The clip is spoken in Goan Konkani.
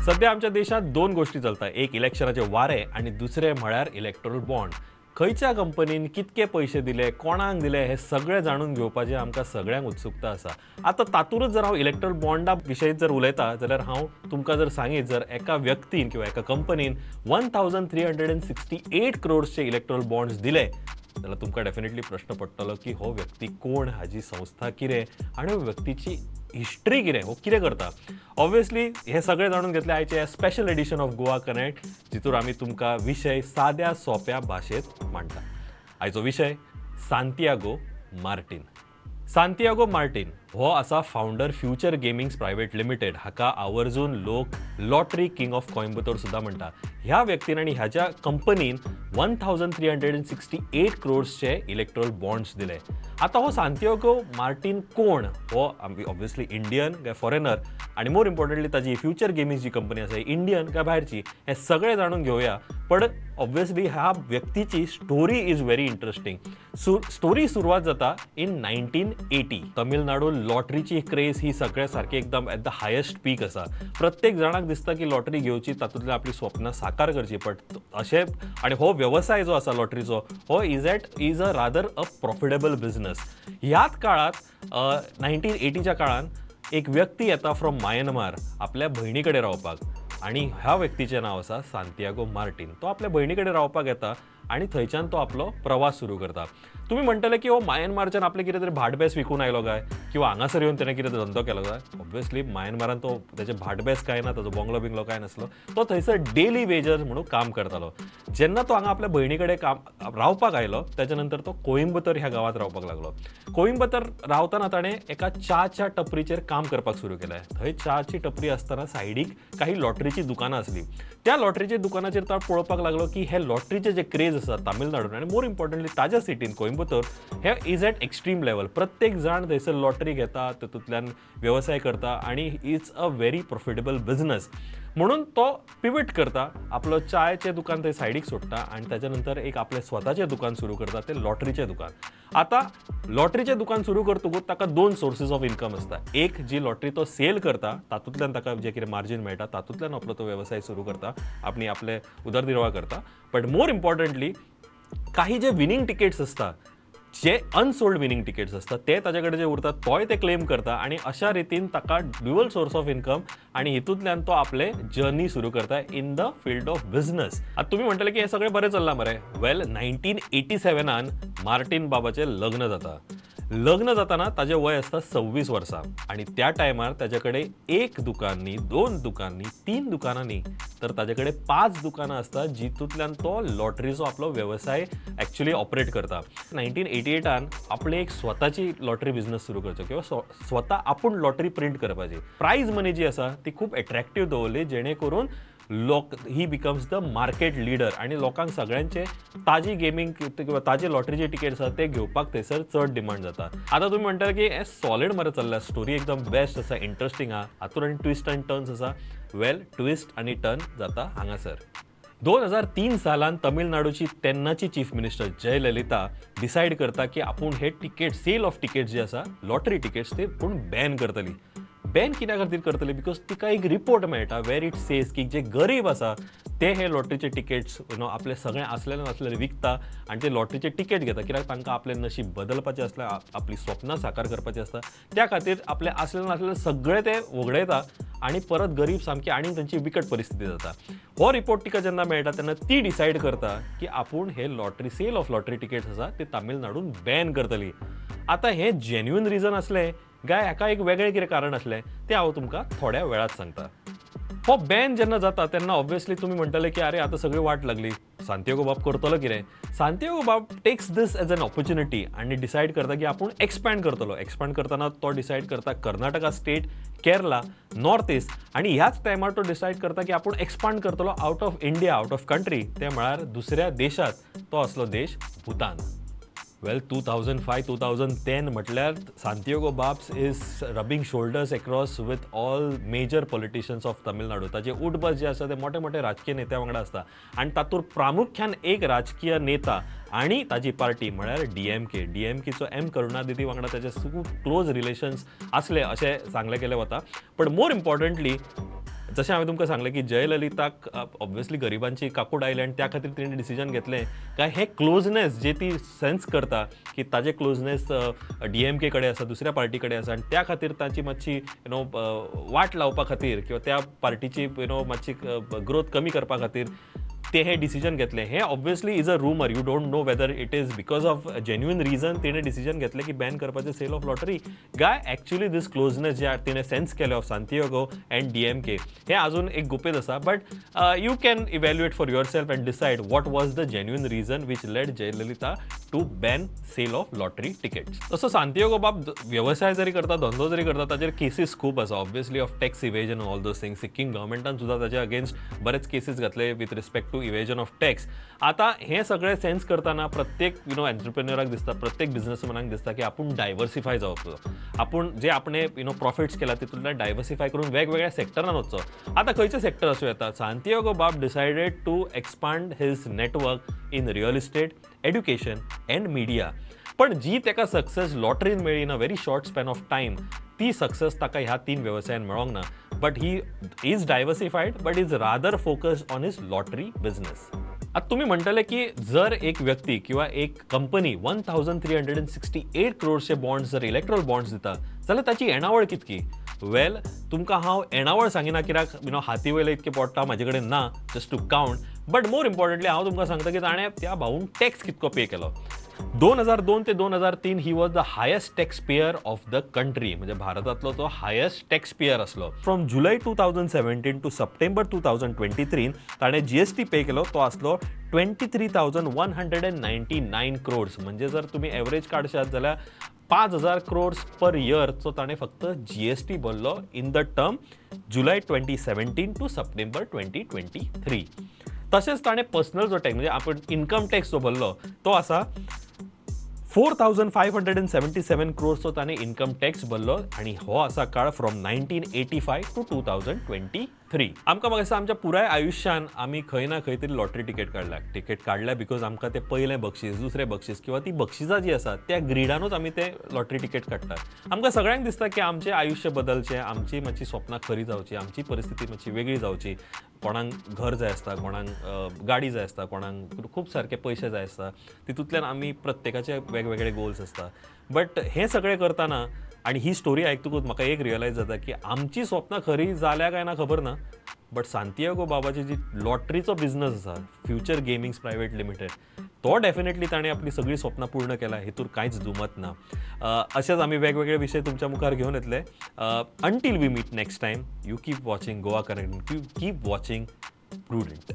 सध्या आमच्या देशात दोन गोष्टी चलता, एक इलेक्शनाचे वारे आणि दुसरे म्हळ्यार इलेक्टोरल बॉन्ड। खंयच्या कंपनीन कितके पैसे दिले, कोणाक दिले हे सगळे जाणून घेवपाचे आमकां सगळ्यांक उत्सुकता आसा। आतां तातूंतच जर हांव इलेक्टोरल बॉन्डा विशयी जर उलयता जाल्यार हांव तुमकां जर सांगीत, जर एका व्यक्तीन किंवा एका कंपनीन 1368 क्रोड्सचे इलेक्टोरल बॉन्ड्स दिले जाल्यार तुमकां डेफिनेटली प्रश्न पडटलो की हो व्यक्ती कोण, हाजी संस्था कितें आनी व्यक्तीची हिस्ट्री कितें, हो कितें करता। ऑब्वियसली हे सगळें जाणून घेतलें आयचे special edition of Goa connect, जितूर आमी तुमकां विशय साद्या सोंप्या भाशेंत मांडटा। आयचो विशय सांतियागो मार्टीन। सांतियागो मार्टीन हो आसा founder future gamings private limited. हाका आवर्जून लोक लॉटरी किंग ऑफ कोइंबतोर सुद्दां म्हणटा। ह्या व्यक्तीन आनी ह्याच्या कंपनीन 1368 क्रोड्सचे इलेक्ट्रोल बॉन्ड्स दिले। आतां हो सांतियागो मार्टीन कोण, हो ऑब्वियसली इंडियन काय फॉरेनर, आनी मोर इम्पॉर्टंटली ताजी फ्युचर गेमिंग्स जी कंपनी आसा इंडियन काय भायरची, हें सगळें जाणून घेवया। पण ऑब्वियसली ह्या व्यक्तीची story is very interesting. Story सुरवात जाता इन 1980। तमिळनाडू लॉटरीची क्रेज ही सगळ्या सारकी एकदम एट the highest peak आसा। प्रत्येक जाणाक दिसता की लॉटरी घेवची, तातूंतल्यान आपली स्वप्नां साकार करची। बट अशें आनी हो वेवसाय जो आसा लॉटरीचो हो is a rather a profitable business. ह्याच काळांत 1980च्या काळांत एक व्यक्ती येता फ्रॉम म्यानमार आपल्या भयणी कडेन रावपाक, आनी ह्या व्यक्तीचें नांव आसा सांतियागो मार्टीन। तो आपल्या भयणी कडेन रावपाक येता आनी थंयच्यान तो आपलो प्रवास सुरू करता। तुमी म्हणटले की हो म्यानमारच्यान आपलें कितें तरी भाटबेस विकून आयलो काय, किंवा हांगासर येवन तेणें कितें धंदो केलो काय। ऑब्वियसली म्यानमारान तो तेचें भाटबेस कांय ना, ताजो बंगलो बिंगलो कांय नासलो। तो थंयसर डेली वेजर म्हणून काम करतालो। जेन्ना तो हांगा आपल्या भयणी कडेन काम रावपाक आयलो तेच्या नंतर तो कोइंबतोर ह्या गांवांत रावपाक लागलो। कोइंबतोर रावतना ताणें एका च्याच्या टपरीचेर काम करपाक सुरू केलें। थंय च्याची टपरी आसतना सायडीक काही लॉटरीची दुकानां आसली। त्या लॉटरीच्या दुकानाचेर तो पळोवपाक लागलो की हे लॉटरीचे जे क्रेज आसा तामिळनाडून आनी मोर इम्पॉर्टंटली ताज्या सिटीन कोइंबतोर हे is at extreme level. प्रत्येक जाण थंयसर लॉटरी घेता, तातूंतल्यान वेवसाय करता आनी it's a very profitable business. म्हणून तो पिवट करता, आपलो चायचें दुकान थंय सायडीक सोडटा आनी ताच्या नंतर एक आपलें स्वताचें दुकान सुरू करता, तें लॉटरीचें दुकान। आतां लॉटरीचें दुकान सुरू करतकूच ताका दोन सोर्सीस ऑफ इन्कम आसता। एक जी लॉटरी तो सेल करता तातूंतल्यान ताका जें कितें मार्जीन मेळटा तातूंतल्यान आपलो तो वेवसाय सुरू करता, आपणी आपले उदरनिर्वाह करता। बट मोर इम्पॉर्टंटली काही जे विनींग टिकेट्स आसता, जे अनसोल्ड विनींग टिकेट्स आसता ते ताजे कडेन जे उरता तोय ते क्लेम करता आनी अशा रितीन ताका ड्युअल सोर्स ऑफ इन्कम आनी हितूंतल्यान तो आपले जर्नी सुरू करता in the field of business. आतां तुमी म्हणटले की हें सगळें बरें चल्लां मरे। वेल 1987 मार्टीन बाबाचें लग्न जाता। लग्न जाताना ताजें वय आसता 26 वर्सां आनी त्या टायमार ताजे कडेन एक दुकान न्ही, दोन दुकान न्ही, तीन दुकानां न्ही, तर ताजे कडेन 5 दुकानां आसता जितूंतल्यान तो लॉटरीचो आपलो वेवसाय एक्चुअली ऑपरेट करता। 1988 आपले एक स्वताची लॉटरी बिझनस सुरू करचो किंवा स्वता आपूण लॉटरी प्रिंट करपाची। प्रायज मनी जी आसा ती खूब एट्रॅक्टीव दवरली जेणे करून लोक he becomes the market leader आनी लोकांक सगळ्यांचे ताजी गेमींग किंवा ताजे लॉटरीचे टिकेट्स आसा ते घेवपाक थंयसर चड डिमांड जाता। आतां तुमी म्हणटाले की हें सॉलिड मरे चल्लां, स्टोरी एकदम बेस्ट आसा, इंट्रस्टींग आहा, हातूंत आनी ट्विस्ट आनी टर्न्स आसा। वेल ट्विस्ट आनी टर्न जाता हांगासर। 2003 सालान तमिळनाडूची तेन्नाची चीफ मिनिस्टर जयललिता डिसायड करता की आपूण हे टिकेट सेल ऑफ टिकेट्स जे आसा लॉटरी टिकेट्स ते पूण बॅन करतली। बॅन कित्या खातीर करतली, because तिका एक रिपोर्ट मेळटा वेर it says की जे गरीब आसा ते हे लॉटरीचे टिकेट्स you know आपले सगळें आसलेले नासलेले विकता आनी ते लॉटरीचे टिकेट घेता, कित्याक तांकां आपलें नशीब बदलपाचें आसता, आपली स्वप्नां साकार करपाचीं आसता, त्या खातीर आपलें आसलेले नासलेले सगळें ते वगडायता आनी परत गरीब सामकी आनी तांची बिकट परिस्थिती जाता। हो रिपोर्ट तिका जेन्ना मेळटा तेन्ना ती डिसायड करता की आपूण हे lottery sale of lottery tickets आसा ते तामिळनाडून बॅन करतली। आतां हें जेन्युइन रिजन आसलें काय हाका एक वेगळें कितें कारण आसलें तें हांव तुमकां थोड्या वेळात सांगता। हो बॅन जेन्ना जाता तेन्ना ऑब्वियसली तुमी म्हणटले की अरे आतां सगळी वाट लागली, सांतियागो बाब करतलो कितें। सांतियागो बाब takes this as an opportunity आनी डिसायड करता की आपूण एक्सपँड करतलो। एक्सपँड करतना तो डिसायड करता Karnataka state, Kerala, north east आनी ह्याच टायमार तो डिसायड करता की आपूण एक्सपांड करतलो out of India, out of country, ते म्हळ्यार दुसऱ्या देशांत। तो आसलो देश भूतान। वेल 2005 2010 म्हटल्यार Santiago बाप्स is rubbing shoulders across with all major politicians of Tamil Nadu. ताजे उठबस जे आसा ते मोठे मोठे राजकीय नेत्या वांगडा आसता आनी तातूंत प्रामुख्यान एक राजकीय नेता आनी ताजी पार्टी म्हळ्यार डीएमके। डीएमकेचो एम करुणानिधी वांगडा ताजे खूब क्लोज रिलेशन्स आसले अशें सांगलें गेलें वता। पण मोर इम्पॉर्टंटली जशें हांवें तुमकां सांगलें की जयललिताक ऑब्वियसली गरिबांची काकूट आयली आनी त्या खातीर तिणें डिसिजन घेतलें काय हें क्लोजनेस जे ती सेन्स करता की ताजें क्लोजनेस DMK कडेन आसा, दुसऱ्या पार्टी कडेन आसा आनी त्या खातीर तांची मातशी you know वाट लावपा खातीर किंवा त्या पार्टीची you know मातशी ग्रोथ कमी करपा खातीर ते हे डिसिजन घेतले. हे obviously is a rumour, you don't know whether it is because of genuine reason तिणें डिसिजन घेतलें की बॅन करपाचें सेल ऑफ लॉटरी काय एक्चुअली दीस क्लोजनेस जे तिणें सेन्स केलें ऑफ सांतियागो अँड DMK हे अजून एक गुपेत आसा. But you can evaluate for yourself and decide what was the genuine reason which led Jayalalithaa to ban sale of lottery tickets. तसो सांतियागो बाब वेवसाय जरी करता, धंदो जरी करता, ताजेर केसीस खूब आसा obviously of tax evasion all those things. Sikkim गव्हर्मेंटान सुद्दां ताजे अगेन्स्ट बरेच केसीस घातले with respect to evasion of tax. आता हे सगळे सेन्स करताना प्रत्येक you know एंटरप्रेन्युअराक दिसता, प्रत्येक बिझनेसमॅनाक दिसता की आपूण डायवर्सिफाय जावचो, आपूण जे आपणे you know profits केला तितूंतल्यान डायवर्सिफाय करून वेगवेगळ्या सेक्टरान वचचो. आतां खंयचे सेक्टर आसूं येता, सांतियागो बाब decided to expand his network in real estate, education and media. पण जी ताका सक्सेस लॉटरीन मेळ्ळी in a very short span of time, ती सक्सेस ताका ह्या तीन वेवसायान मेळोंक ना. But he is diversified but is rather focused on his lottery business. आतां तुमी म्हणटले की जर एक व्यक्ती किंवा एक कंपनी 1368 क्रोर्सचे बॉन्ड्स जर इलेक्ट्रॉल बॉन्ड्स दिता जाल्यार ताची येणावळ कितकी? वेल, तुमकां हांव येणावळ सांगिना कित्याक you know हाती वयले इतके पोडटा म्हाजे कडेन ना just to count. But more importantly हांव तुमकां सांगता की ताणें त्या भाऊन टॅक्स कितको पे केलो. 2002 ते 2003 he was the highest tax payer of the country, म्हणजे भारतांतलो तो हायेस्ट टॅक्स पेयर आसलो. From July 2017 to September 2023 ताणें GST पे केलो तो आसलो 23,199 क्रोर्स. म्हणजे जर तुमी एवरेज काडशात जाल्यार 5,000 क्रोर्स पर इयरचो ताणें फक्त GST भरलो in the term July 2017 to September 2023. तशेंच ताणें पर्सनल जो टॅक्स म्हणजे आपण इन्कम टॅक्स जो भरलो तो आसा 4,577 क्रोर्सचो ताणें इन्कम टॅक्स भरलो आनी हो आसा काळ फ्रॉम 1985 टू 2023. आमकां म्हाका दिसता आमच्या पुराय आयुश्यान आमी खंय ना खंय तरी लॉटरी तिकेट काडल्या. तिकेट काडल्या because आमकां तें पयलें बक्षीस, दुसरें बक्षीस किंवा ती बक्षिसां जी आसा त्या ग्रिडानूच आमी तें लॉटरी तिकेट काडटात. आमकां सगळ्यांक दिसता की आमचें आयुश्य बदलचें, आमची मातशी स्वप्नां खरी जावची, आमची परिस्थिती मातशी वेगळी जावची. कोणाक घर जाय आसता, कोणाक गाडी जाय आसता, कोणाक खूब सारके पयशे जाय आसता. तितूंतल्यान आमी प्रत्येकाचे वेगवेगळे गोल्स आसता. बट हें सगळें करतना आनी ही स्टोरी आयकतकूच म्हाका एक रियलायज जाता की आमची स्वप्नां खरी जाल्या काय ना खबर ना, बट सांतियागो बाबाची जी लॉटरीचो बिझनस आसा फ्युचर गेमिंग्स प्रायवेट लिमिटेड, तो डेफिनेटली ताणें आपली सगळीं स्वप्नां पूर्ण केला हेतूर कांयच दुमत ना. अशेंच आमी वेगवेगळे विशय तुमच्या मुखार घेवन येतले. Until we meet next time, you keep watching Goa Connect, you keep watching Prudent.